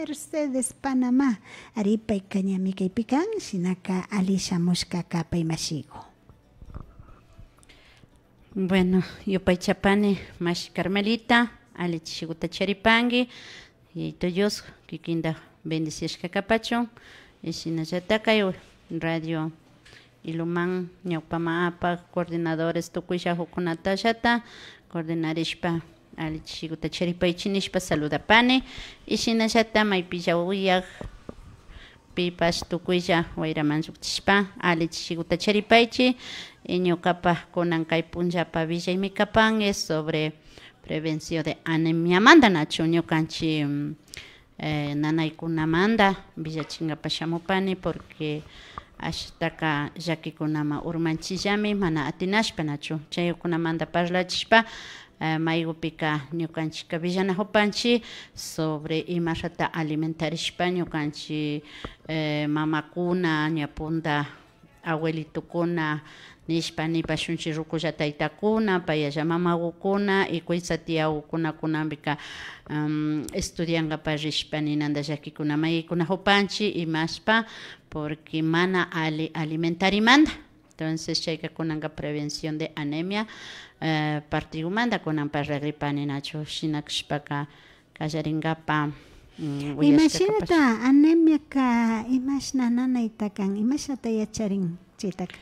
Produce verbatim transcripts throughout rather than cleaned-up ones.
Mercedes Panamá. Ari, payka ñami kaypi kan, shinaka ali shamushka kapay mashiku. Bueno, yupaychapani mashi Carmelita, ali chishikuta charipanki. Yayito Dios kikinta bendiciashka kapachun. Y shinallata kay radio Ilumán ñawpaman apak coordinadores tukuylla jukunatallata coordinarishpa ali chishikuta charipaychi nishpa saludapani. Y shinallata maypilla uyak pipash tukuylla wayraman llukchishpa ali chishikuta charipaychi. Y ñukapak kunan kay punllapa willaymi kapan es sobre prevención de anemiamanta, nachu ñukanchi, mm, eh, nanaykunamanta willachinkapak shamupani, porque ashtaka llakikunaman urmanchillami mana atinashpa, nachu. Chaykunamanta parlachishpa, eh, maykupika ñukanchika willanajupanchi sobre imashata alimentarishpa ñukanchi, eh, mamakuna ña punta abuelitokuna nishpa nipashunchi, rukulla taytakuna, payalla mamagukuna y kuytsa tiyagukuna kunanpika, um, estudiankapak rishpa ninanta llakikuna maykuna jupanchi imashpa, porque mana ali alimentarimanta. Entonces chayka kunanka prevención de anemia, eh, partigumanta kunan parlagripani, nachu. Shina kashpaka kallarinkapak, mm, uyashka kapash. Imashinata anemiaka, imashna nanayta kan, imashnata yacharin chaytaka?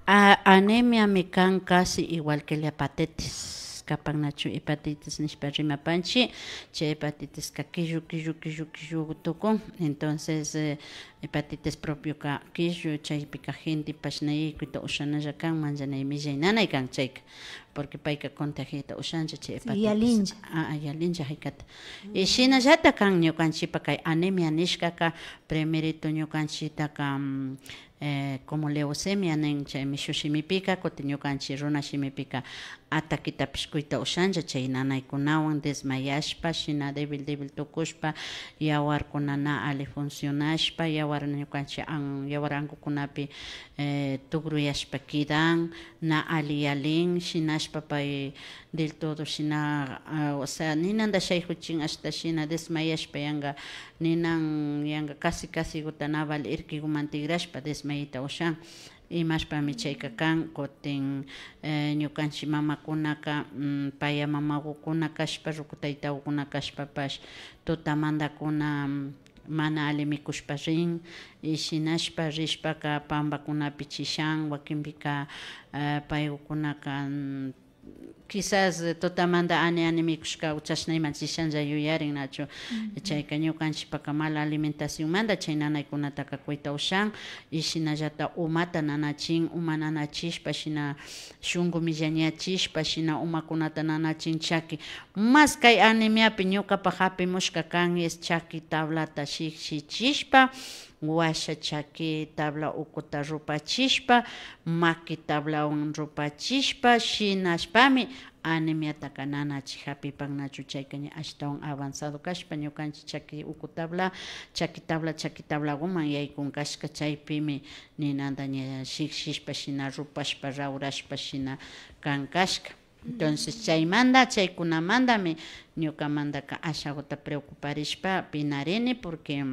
A-, anemiami kan casi igual que la hepatitis, kapan nachu hepatitis nishpa rimapanchi, chay hepatitiska killu, killu, killu, killu tukun. Entonces, eh, hepatitis propioka killu, chaypika gentepash na yaykuyta ushanalla kan, manllanay millay nanay kan chayka. Porque payka contagiayta ushancha chay hepatitis. Yalincha. Ah, ah, yalincha jaykata. Y shinallata kan ñukanchipa kay anemia nishkaka, primerito ñukanchitaka, mm, eh, como leucemia nin chay mishu shimipika, kutin ñukanchi runa shimipika ataquetapish kuyta ushancha, chay nanaykunawan desmayashpa, shina débil, débil tukushpa, yawarkuna na ali funcionashpa, yawar ñukanchi an-, yawar ankukunapi, eh, tugruyashpa kidan, na ali yalin, shinashpa pay del todo shina, ah, o sea, ninanta shaykuchin, ashta shina desmayashpa yanga, ninan yanga casi, casiguta na vali irkiguman tigrashpa desmayayta ushan. Imashpami chayka kan, kutin, eh, ñukanchi mamakunaka, mm, paya mamagukuna kashpa, ruku taytagukuna kashpapash, tutamantakuna, mm, mana ali mikushpa rin, y shinashpa rishpaka pambakunapi chishan, wakinpika, eh, paygukunaka, mm, quizás, eh, tutamanta ani, ani mikushka o chashna ima chishanlla yuyarin nachu. Chayka ñukanchipaka mala alimentacionmanta chay nanaykunataka kuyta ushan, y shinallata umata nanachin, uma nanachishpa shina shunku millañachishpa shina umakunata nanachin chaki. Mas kay anemiapi ñukapak japimushka kan es chaki tablata shikshichishpa, washa chaki tabla ukuta rupachishpa, maki tablawan rupachishpa, shinashpami anemiataka nanachi japipan nachu, chayka ña ashtawan avanzado kashpa, ñukanchi chaki uku tabla, chaki tabla, chaki tablaguman yaykun kashka, chaypimi ninanta ña shikshishpa shina, rupashpa, rawrashpa shina kan kashka. Entonces, chaymanta, chaykunamantami ñukamantaka ashaguta preocuparishpa pinarini, porque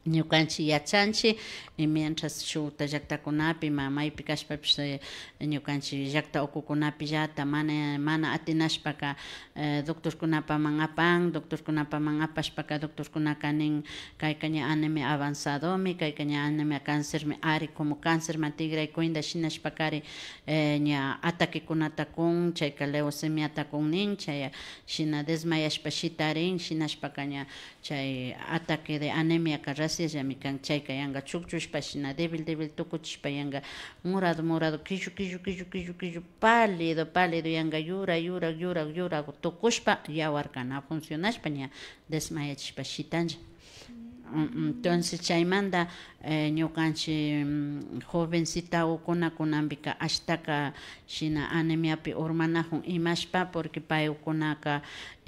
ñukanchi yachanchi, y mientras shukta llaktakunapi, ma-, maypi kashpapish, eh, ñukanchi llakta ukukunapillata mana, mana atinashpaka, eh, doctorkunapaman apan, doctorkunapaman apashpaka, doctorkunaka nin, kayka ña anemia avanzadomi, kayka ña anemia cáncermi, ari, como cáncerman tigray cuenta shinashpakari, eh, ña ataquekunata kun, chayka leucemiata kun nin, chay shina desmayashpa shitarin, shinashpaka ña chay ataque de anemiaka raciallami kan, chayka yanga chukchushpa shina débil, débil tukuchishpa yanga morado, morado, killu, killu, killu, killu, killu, pálido, pálido, yanga yura, yura, yura, yura tukushpa, yawarka na funcionashpa ña desmayachishpa shitanlla. Mm, mm, entonces, chaymanta, eh, ñukanchi, mm, jovencitagukuna kunanpika ashtaka shina anemiapi urmanajun imashpa, porque paykunaka,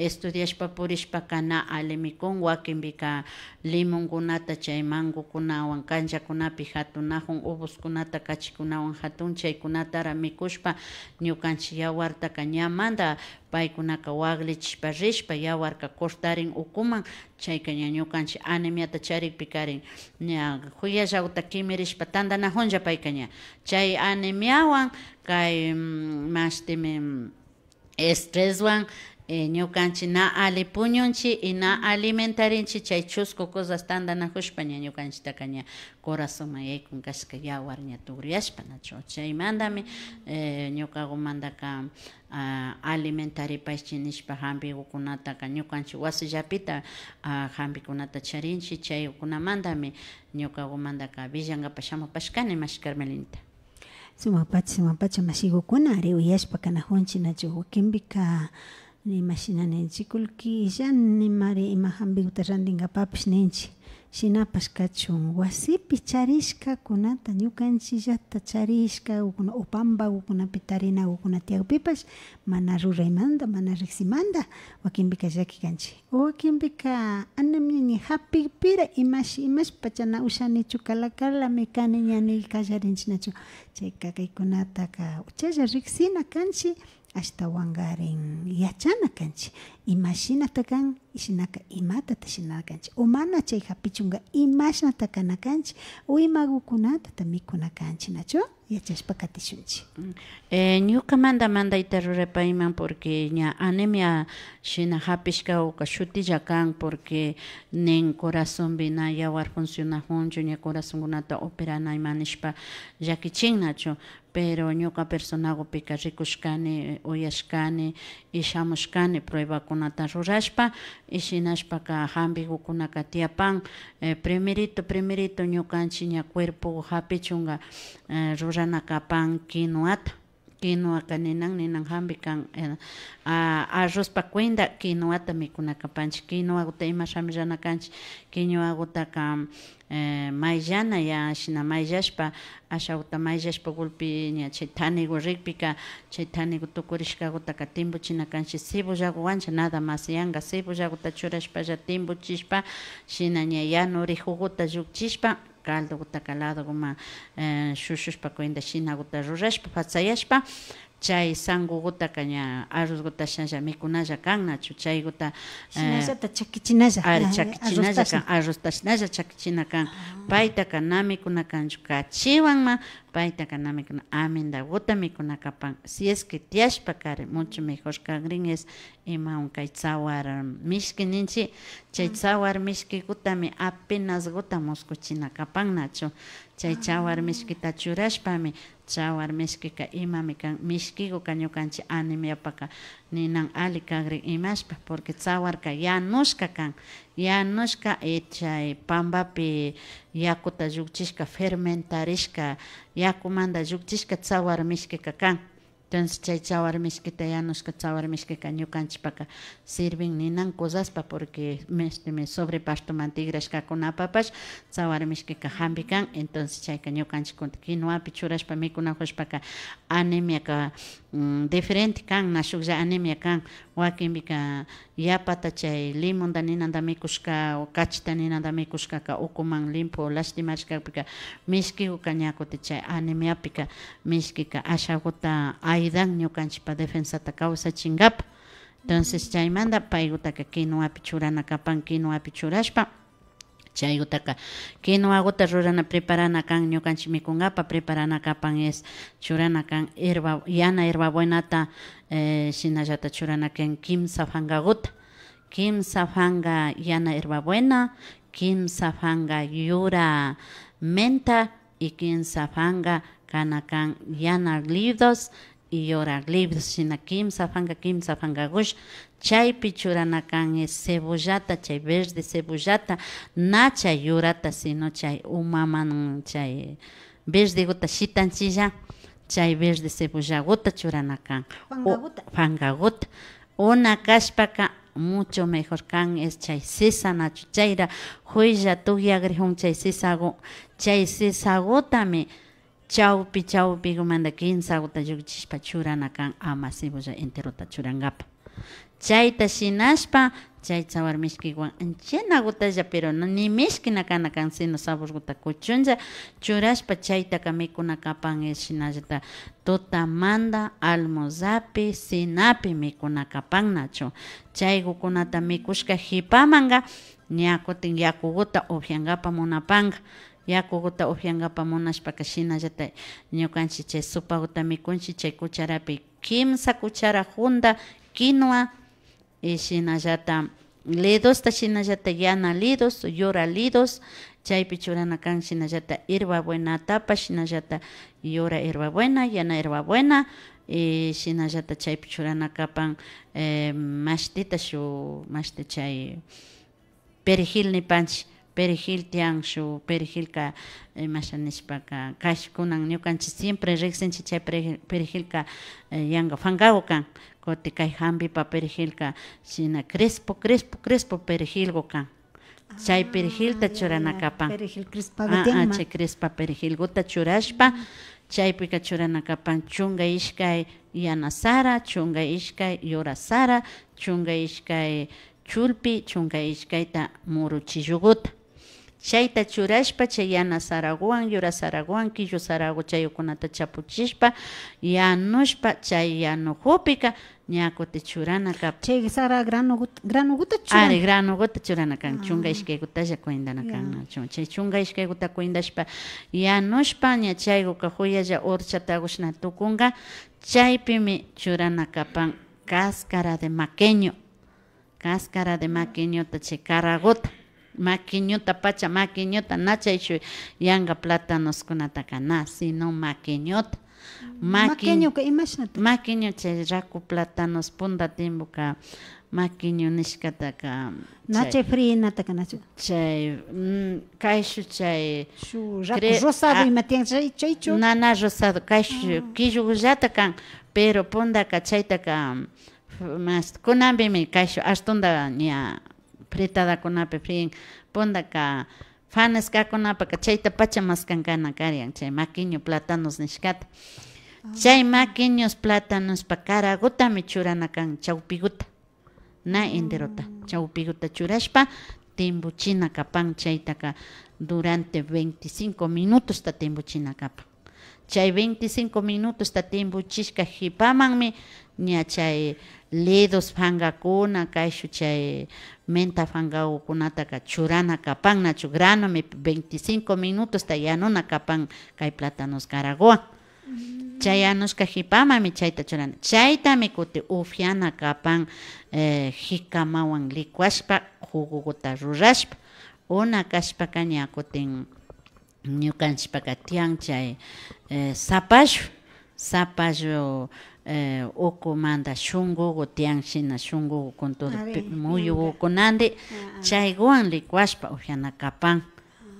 estudiashpa purishpaka na alimi kun, wakinpika limonkunata chay mangokunawan kanllakunapi jatunajun, uvoskunata kachikunawan jatun, chaykunatara mikushpa ñukanchik yawartaka ñamanta paykunaka waglichishpa rishpa yawarka cortarin ukuman, chayka ña ñukanchik anemiata charikpikarin ña juyallaguta kimirishpa tantanajunlla payka ña. Chay anemiawan kay, mm, mashtimi, mm, estreswan, eh, ñukanchik na alli puñunchik y na alimentarinchik, chay chusku cosas tantanajushpa ña ñukanchiktaka ña corazonman yaykun kashka yawar ña tugruyashpa, nachu. Chaymantami, eh, ñukagumantaka, ah, alimentaripaychik nishpa jambigukunataka ñukanchik wasillapita, ah, jambikunata charinchik, chaykunamantami ñukagumantaka willangapa shamupashkani, mashi Carmelinita. Sumakpacha, sumakpacha, mashigukuna, ari uyashpa kanajunchik, nachu, wakinpika, imashina ninchik, kullkilla nimari ima jambiguta randinkapapish ninchik. Shinapash kachun, wasipi charishkakunata, ñukanchikllata charishkagukuna o pambagukunapi tarinagukuna tiyakpipash, mana ruraymanta, mana riksimanta, wakinpika llaki kanchik. O wakinpika anemia ña japikpira imash, imashpacha na ushanichu, kala kalami kani ña ni kallarinchik, nachu. Chayka kaykunataka uchalla riksina kanchik, ashtawankarin yachana kanchik imashinata kan, y shinaka imatata shinana kanchik, o mana chay japichunka imashnata kana kanchik, o imagukunatata mikuna kanchik, nachu. Yachashpa katishunchik. Mm. Eh, ñukamanta mandayta rurapayman, porque ña anemia shina japishkaguka shutilla kan, porque nin corazonpi na yawar funcionajunchu, ña corazonkunata operana ima nishpa llakichin, nachu. Pero ñuka personagupika rikushkani, uyashkani, y shamushkani pruebakunata rurashpa, y shinashpaka jambigukunaka tiyapan, eh, primerito, primerito ñukanchik ña cuerpo japichunka, eh, rurana kapan quinoata. Quinoaka ninan, ninan jambi kan, eh, a-, arrozpa cuenta quinoata mikuna kapanchik. Quinoaguta imashami rana kanchik, quinoagutaka, eh, mayllana, ya shina mayllashpa, ashaguta mayllashpa gulpi ña chay tanigu rikpika, chay tanigu tukurishkagutaka timbuchina kanchik cebollaguwancha, nada más yanka cebollaguta churashpalla timbuchishpa, shina ña yanurijuguta llukchishpa, caldogutaka ladoguman, eh, shushushpa cuenta shinaguta rurashpa, patsayashpa, chay sangugutaka ña arrozguta shinalla mikunalla kan, nachu, chayguta, eh, shinallata chakichinalla, ari, ah, chakichinalla arrozta kan, shin- arrozta shinalla chakichina kan. Ah. Paytaka na mikuna kanchu, kachiwanma, paytaka na mikuna, amindaguta mikuna kapan, si es que tiyashpa kari, mucho mejor kagrin es, imawan kay tsawar mishki ninchik, chay, mm, tsawar mishkigutami apenasguta muskuchina kapan, nachu. Chay, ah, tsawar mishkita churashpami, tsawar mishkika imami kan, mishkiguka ñukanchik anemiapaka ninan alli kagrin imashpa, porque tsawarka yanushka kan, yanushka, y chay pambapi yakuta llukchishka, fermentarishka yakumanta llukchishka tsawar mishkika kan. Entonces, chay tsawar mishkita yanushka tsawar mishkika ñukanchikpaka sirvin ninan cosaspa, porque meshtimi sobre pastomanta tigrashkakunapapash tsawar mishkika jambi kan. Entonces, chayka ñukanchik kutin quinoapi churashpa mikunajushpaka anemiaka, mm, diferente kan, na shuklla anemia kan. Wakinpika yapata chay limonta ninanta mikushka o kachita ninanta mikushkaka ukuman limpo lastimarishkakpika mishkiguka ña kutin chay anemiapika mishkika ashaguta ayudan ñukanchikpa defensata kawsachinkapa. Entonces, chaymanta paygutaka quinoapi churana kapan, quinoapi churashpa, chaygutaka quinoaguta rurana, preparana kan, ñukanchik mikunkapa preparana kapan, es churana kan herba, yana herbabuenata, eh, shinallata churana kan kimsa pankaguta, kimsa panka yana herbabuena, kimsa panka yura menta y kimsa panka kana kan yana glifdos y yura glifdos, shina kimsa panka, kimsa pankagush. Chaypi churana kan es cebollata, chay verde cebollata, na chay yurata, sino chay umaman chay verdeguta shitanchilla, chay verde cebollaguta churana kan. O pankaguta. Pankaguta. O na kashpaka mucho mejor kan es chay sisa, nachu, chayra juylla tukyagrijun chay sisagu, chay sisagutami chawpi chawpigumanta kimsaguta llukchishpa churana kan, ama cebolla enterota churankapa. Chayta shinashpa, chay tsawar mishkiwan anchhinagutalla, pero no, ni mishki na kana kan, sino saborguta kuchunlla churashpa, chaytaka mikuna kapan, eh, shinallata tutamanta almuerzopi, cenapi mikuna kapan nachu. Chaygukunata mikushka jipamanka, ña kutin yakuguta upyankapa munapanka. Yakuguta upyankapa munashpaka shinallata ñukanchik chay sopaguta mikunchik, chay cucharapi kimsa cuchara junta quinoa, y shinallata lidosta, shinallata yana lidos, yura lidos, chaypi churana kan, shinallata hierbabuenatapash, shinallata yura hierbabuena, yana hierbabuena, y shinallata chaypi churana kapan, eh, mashtita, shuk mashti chay perejil nipanchik, perejil tiyan, shuk perejilka, eh, imasha nishpaka, kayshuk kunan ñukanchik siempre riksinchik chay perejil-, perejilka, eh, yanka fankagu kan, kutin kay jampipa perejilka shina crespo, crespo, crespo perejilgu kan. Chay perejilta churana kapan. Perejil crispagu tiyanma. Chay crispa perejilguta churashpa, chaypika churana kapan chunka ishkay yana sara, chunka ishkay yura sara, chunka ishkay chulpi, chunka ishkayta muru chilluguta. Chayta churashpa, chay yana saraguwan, yura saraguwan, killu saragu chaykunata chapuchishpa, yanushpa, chay yanujupika, ña kutin churana kapan. Chay sara granuguta, granuguta churan. Ari, granuguta churana kan. Chunka ishkaygutalla cuentana kan nachu. Chay chunka ishkayguta cuentashpa, yanushpa, ña chayguka juyalla horchatagushna tukunka, chaypimi churana kapan cáscara de maqueño. Cáscara de maqueñota, chay caraguta, maqueñota pacha, maqueñota, na chayshuk yanka platanoskunataka na, sino maqueñota. Maqui-, maqueñoka imashnata? Maqueño chay raku platanos punta tiempoka, maqueño nishkataka, na chay, chay frinataka nachu? Chay, mm, kayshuk chay, shuk raku cre-, rosado a-, ima tiyan chay, chaychu? Na, na rosado, kayshuk killugullata kan, pero puntaka chaytaka, mas, kunanpimi kayshuk ashtunda ña fritadakunapi frin, puntaka fanescakunapaka chayta pacha maskankana karian, chay maqueño platanos nishkata. Chay maqueños platanospa caragutami churana kan, chawpiguta, na enterota, chawpiguta churashpa timbuchina kapan, chaytaka durante veinticinco minutosta timbuchina kapan. Chay veinticinco minutosta timbuchishka jipamanmi ña chay lidos fankakuna, kayshuk chay menta fankagukunataka churana kapan, nachu, granomi veinticinco minutosta yanuna kapan kay platanos caraguwan. Chay yanushka jipamanmi chayta churana. Chaytami kutin upyana kapan, eh, jicamawan licuashpa, jugoguta rurashpa. O na kashpaka ña kutin ñukanchikpaka tiyan chay, eh, zapallo, zapallo, eh, ukumanta shunkuku tiyan, shina shunkuku con todo, ari, pi-, muyu ukunandi, ah, ah, chaykuwan licuashpa upyana kapan.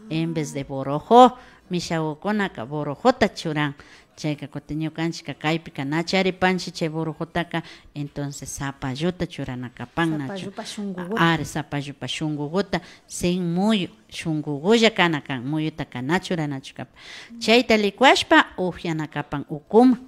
En vez de borojo, mishakukunaka borojota churan. Chayka kutin ñukanchikka kaypika na charipanchik chay borojotaka, entonces zapalluta churana kapan nachu. Zapallupa shunkukuta. Ari, zapallupa shunkukuta, sin muyu, shunkukulla kana kan, muyutaka na churanachu kapan. Chayta licuashpa upyana kapan ukuman.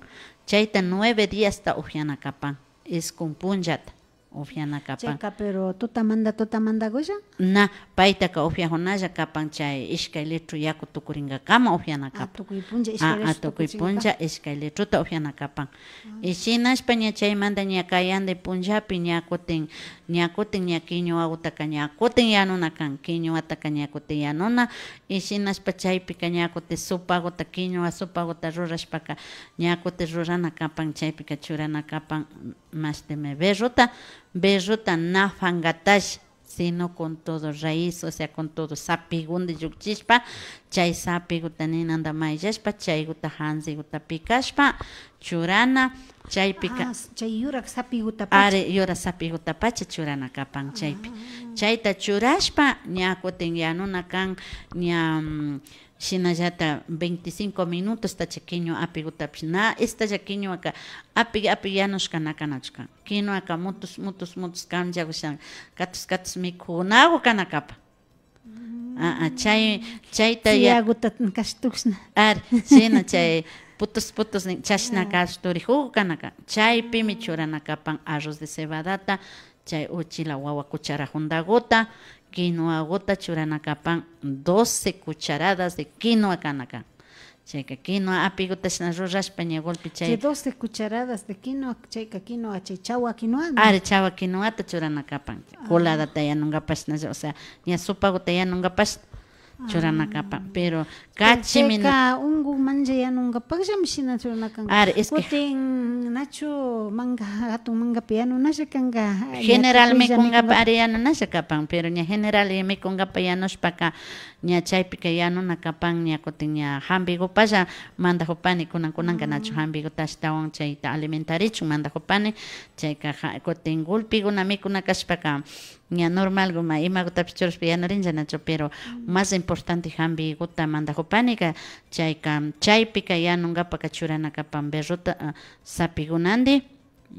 Chayta nueve diasta upyana kapan, iskun punllata. Upyana kapan. Chayka, pero tutamanta, tutamantakulla? Na, paytaka upyakunalla kapan chay ishkay litro yaku tukurinkakama upyana kapan. Ah, tukuy punlla ishkay litro tukurinka. Ah, tukuy punlla ishkay litrota upyana kapan. Ah. Y shinashpa ña chaymanta ña kayandi punllapi ña kutin, ña kutin ña kiñuwakutaka ña kutin yanuna kan, kiñuwataka ña kutin yanuna, y shinashpa chaypika ña kutin sopakuta, kiñuwa sopakuta rurashpaka ña kutin rurana kapan, chaypika churana kapan. Mashtimi berrota, berrota na fankatalla, sino con todo raíz, o sea, con todo sapikundi llukchishpa, chay sapikuta ninanta mayllashpa, chaykuta hantsikuta pikashpa, churana, chaypika. Ah, chay yurak sapikuta pacha. Ari, yurak sapikuta pacha churana kapan chaypi. Ah. Chayta churashpa, ña kutin yanuna kan, ña, mm, shinallata veinticinco minutosta chay kiñuwa apikutapish, na estalla kiñuwaka apik, apik yanushka na kanachu kan. Kiñuwaka mutus, mutus, mutus kanllakusha, katus, katus mikunaku kana kapan. Ah, ah, chay, chayta ya-, siyakuta kashtukushna. Ari, shina chay putus putus nin, chashna kashturijukka kanaka. Chaypimi churana kapan arroz de cebadata, chay uchilla wawa cuchara jundaguta, quinoaguta churana kapan doce cucharadas de quinoa kanaka. Chayka quinoa apiguta shina rurashpa ña golpe chay. Chay doce cucharadas de quinoa, chayka quinoa, chay chawa quinoa, ¿no? Ari, chawa quinoata churana kapan. Coladata yanungapash, o sea, ña sopaguta yanungapash churana kapan, pero kachimi. Chayka ungumanlla yanungapakllami shina churana kan. Ari, es que kutin nachu manga, hatun mangapi yanunalla kanga. General mikungapa, ari, yanunalla kapan, pero ña general mikungapa yanushpaka, ña chaypika yanuna kapan, ña kutin ña jambigupalla mandajupani, kunan, kunanka nachu jambiguta ashtawan chayta alimentarichun mandajupani, chayka ja-, kutin gulpiguna mikuna kashpaka, ña normalguma imagutapish churashpa yanurinlla nachu, pero más importante jambiguta mandajupanika, chayka, chaypika yanungapaka churana kapan berrota, ah, sapigunandi,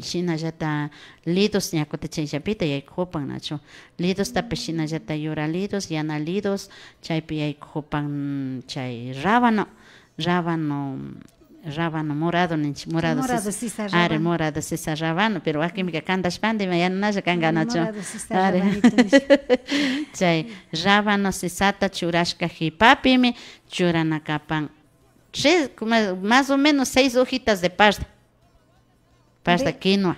shinallata lidos, ña kutin chayllapita yaykujupan nachu. Lidostapish shinallata yura lidos, yana lidos, chaypi yaykujupan, mm, chay rábano, rábano, rábano morado ninchik, morado sisa, ari, morado sisa rábano, pero wakinpika kandashpandi ima yanunalla kanga nachu. Morado sisa, ari, rabanito nishpa. Chay rábano sisata churashka jipapimi churana kapan tres, como más o menos seis hojitas de parra. Parra quinoa.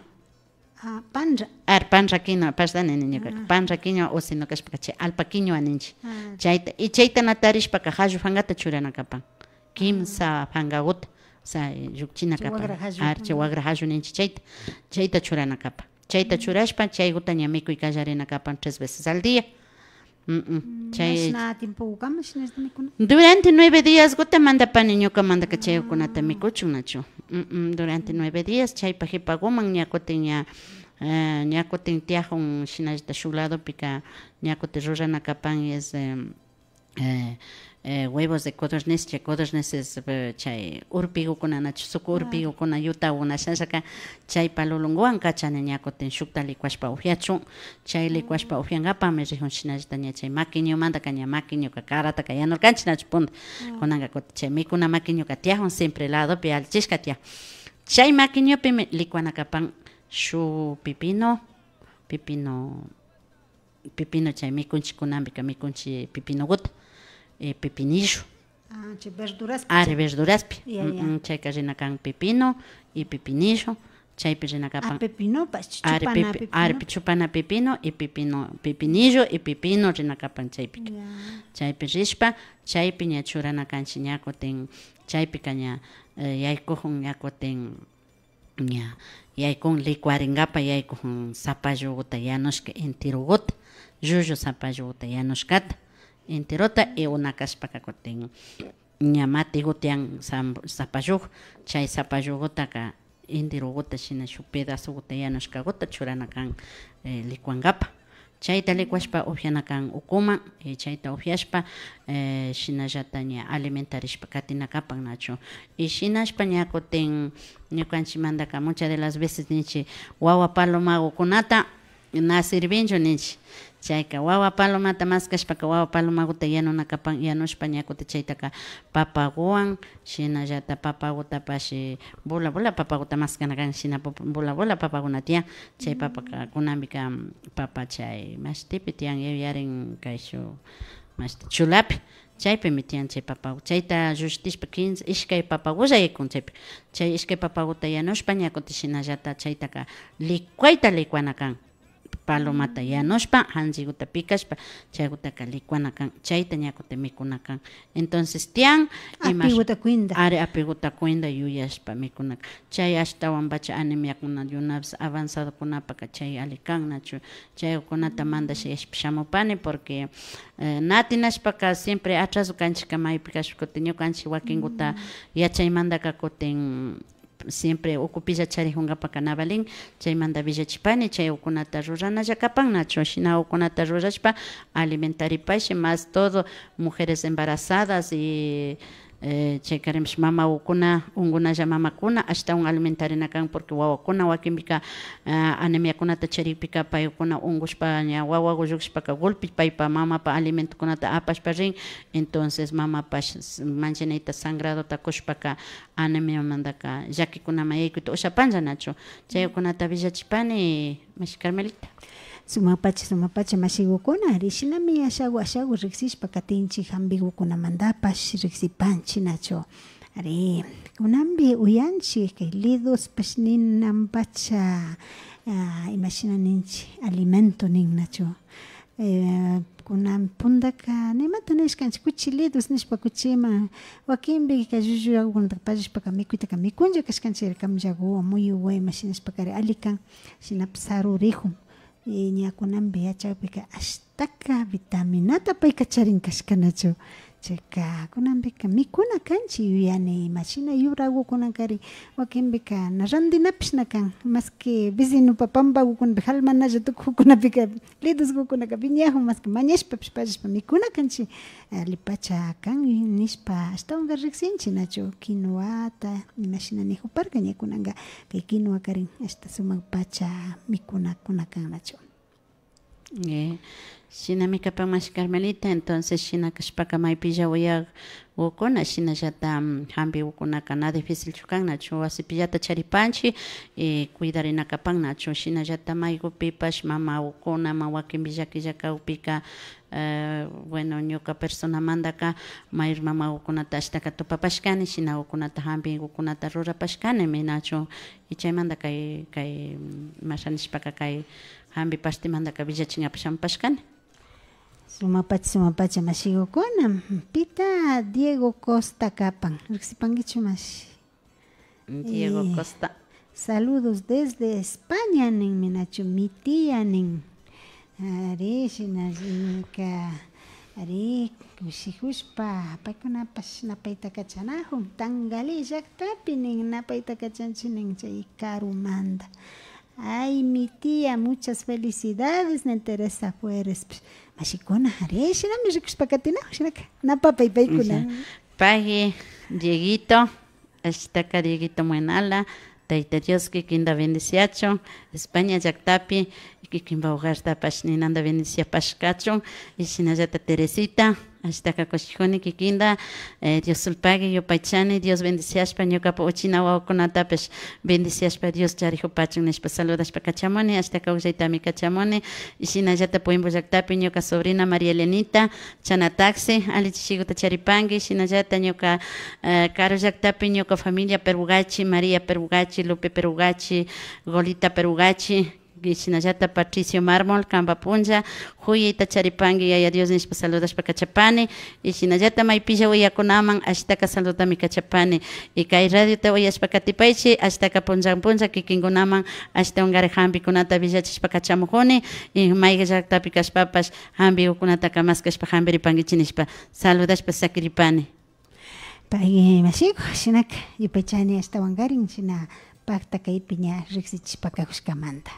Ah, panra. Ari, panra quinoa, parra nini ñukaka. Ah. Panra quinoa o sino kashpaka chay alpa quinoa ninchik. Ah. Chayta, y chayta na tarishpaka jallu fangata churana kapan. Kimsa fangaguta, o sea, llukchina kapan. Ari, chay wagra jallu ninchik chayta. Chayta churana kapan. Chayta churashpa, chayguta ña mikuy kallarina kapan tres veces al día. Mm, mm. Chay mashna tiempokama shinallata mikuna? Durante nueve díasguta mandapani ñukamandaka chaykunata mikuchun nachu. Mm, mm. Durante nueve días, chaypa jipaguman ña kutin ña, eh, ña kutin tiyajun shinallata shuk ladopika ña kutin rurana kapan es, em, eh, eh, huevos de codorniz, chay codorniz es, eh, chay urpigukuna nachu, suku urpigukuna, yutagukuna shinallaka, chaypa lulunguwan kachani ña kutin shukta licuashpa upiachun. Chay licuashpa upiangapami rijun, shinallata ña chay maquiñomandaka ña maquiñoka karataka yanurkanchik nachu punta. Kunanka kutin chay mikuna maquiñoka tiyajun siempre ladopi allichishka tiyajun. Chay maquiñopimi licuana kapan shuk pepino, pepino, pepino chay mikunchik kunanpika mikunchik pepinoguta, eh, pepinillo. Ah, chay verduraspi. Ari, verduraspi. Ya, ya. Mm, mm, chayka rina kan pepino y pepinillo, chaypi rina kapan. Ah, pepinopash, ari, chupana pepi-, pepino. Ari, chupana pepino y pepino, pepinillo y pepino rina kapan chaypika. Ya. Chaypi rishpa, chaypi ña churana kanchik ña kutin, chaypika ña, eh, yaykujun ña kutin, ña yaykun licuaringapa, yaykujun sapalluguta yanushka enteroguta, llullu sapalluguta yanushkata enterota, y una kashpaka kutin ña matigu tiyan sam-, sapallugu, chay sapallugutaka enteroguta shina shuk pedazoguta yanushkaguta churana kan, eh, licuangapa. Chayta licuashpa upiana kan ukuman, y chayta upiashpa, eh, shinallata ña alimentarishpa katina kapan nachu. Y shinashpa ña kutin ñukanchikmandaka muchas de las veces ninchik wawa palomagukunata na sirvinchu ninchik. Chayka wawa palomata maskashpaka wawa palomaguta yanuna kapan, yanushpa ña kutin chaytaka papaguwan, shinallata papagutapash, eh, bola bola papaguta maskana kan, shina pap-, bola bola papaguna tiyan. Chay papaka kunanpika, mm, papa chay mashtipi tiyan, yuyarin kayshuk mashti chulapi. Chaypimi tiyan chay papagu. Chayta llushtishpa kinsa, ishkay papagulla yaykun chaypi. Chay ishkay papaguta yanushpa ña kutin shinallata chaytaka licuayta licuana kan. Palomata yanushpa, janchiguta pikashpa, chaygutaka licuana kan, chayta ña kutin mikuna kan. Entonces tiyan ima, apiguta cuenta. Ari, apiguta cuenta yuyashpa mikuna kan. Chay ashtawanpacha anemiakuna de una vez avanzadokunapaka chay alli kan nachu. Chaykunata mandashayashpa shamupani, porque, eh, na atinashpaka siempre atraso kanchikka maypi kashpa kutin ñukanchik wakinguta yachaymandaka kutin siempre ukupilla charijungapaka na valin, chaymanta villachipani, chay ukunata ruranalla kapan nachu, shina ukunata rurashpa alimentaripashi, más todo mujeres embarazadas y Eh, chaykarinpish mamawakuna, unkunalla mamakuna ashtawan alimentarina kan, porque wawakuna wakinpika, ah, anemiakunata charikpika paykuna unkushpa ña wawaku llukshishpaka golpe paypa mamapa alimentokunata apashpa rin, entonces mamapash s-, manchanayta sangradota kushpaka anemiamantaka llakikunaman yaykuyta ushapanlla nachu. Chaykunata willachipani, mashi Carmelita. Sumakpacha, sumakpacha, mashigukuna, ari shinami ashagu, ashagu riksishpa katinchik, hampigukunamantapash riksipanchik nachu. Ari, kunanpi uyanchik, kay lidospash ninanpacha, ah, imashina ninchik, alimento nin nachu. Eh, kunan puntaka, nimata nishkanchik, kuchi lidos nishpa kuchiman, wakinpika llulluyagukunata pallashpaka mikuytaka mikunlla kashkanchik, kamllaguwan, muyuwan, imashina nishpakari alli kan, shinapash sarurijun. Y ña kunanpi yachakpika ashtaka vitaminata payka charin kashkanachu. Chayka kunanpika mikuna kanchik, yuyani, imashina yuragukunakari, wakinpika na randinapish na kan, maski vecinopa pampagukunapi jalmanalla tukukunapika lidosgukunaka wiñajun, maski mañashpapish pallashpa mikuna kanchik, allipacha kan nishpa ashtawanka riksinchik nachu, quinoata, imashina nijuparka ña kunanka, kay quinoa karin ashta sumakpacha mikunakuna kan nachu. Eh, shinami kapan mashi Carmelita, entonces shina kashpaka maypilla uyagukuna, shinallata, mm, hampigukunaka na dificilchu kan nachu, wasipillata charipanchik, eh, cuidarina kapan nachu, shinallata maygupipash mamagukuna, ma wakinpi llakilla kakpika, eh, bueno, ñuka personamantaka mayor mamagukunata ashtaka tupapashkani, shinagukunata hampigukunata rurapashkanimi nachu, y chaymanta kay, kay, mm, imasha nishpaka kay hampi partemantaka willachinkapak shamupashkani. Sumakpacha, sumakpacha mashigukuna. Pita Diego Costa kapan? Riksipankichu mashi? Diego Eh, Costa. Saludos desde España ninmi nachu, mi tía nin. Ari, shina ñuka, ari, kushijushpa, paykunapash napayta kachanajun. Tangalí llaktapi nin, napayta kachanchik nin, chay karumanta. Ay, mi tía, muchas felicidades, nin Teresa Fuerespash. Mashikuna, ari, shinami rikushpa katinajun, shinaka, napapay paykuna. Ujú. Pagui, Dieguito, ashtaka Dieguito Muenala, Tayta Dios kikinta bendiciachun, España llaktapi, kikinpa hogartapash ninanta bendiciapashkachun, y shinallata Teresita, ashtaka kushijuni kikinta, eh, Diosolpagui, yupaychani, Dios bendiciashpa, ñukapa uchilla wawakunatapash bendiciashpa, Dios charijupachun nishpa saludashpa kachamuni, ashtaka ukllaytami kachamuni, y shinallata Puimbo llaktapi ñuka sobrina María Elenita, Chana Taxi, alli chishiguta charipanki, shinallata ñuka, eh, karu llaktapi ñuka familia Perugachi, María Perugachi, Lupe Perugachi, Golita Perugachi, y shinallata Patricio Mármol, kanpa punlla, juyayta charipanki, Yaya Dios nishpa saludashpa kachapani, y shinallata maypilla uyakunaman, ashtaka saludami kachapani, y kay radiota uyashpa katipaychi, ashtaka punllan punlla kikinkunaman, ashtawankarin hampikunata willachishpa kachamujuni, y mayka llaktapi kashpapash, hampigukunataka maskashpa hampiripankichi nishpa saludashpa sakiripani. Pay mashiku, shinaka yupaychani ashtawankarin shina pakta kaypi ña riksichishpa kajushkamanta.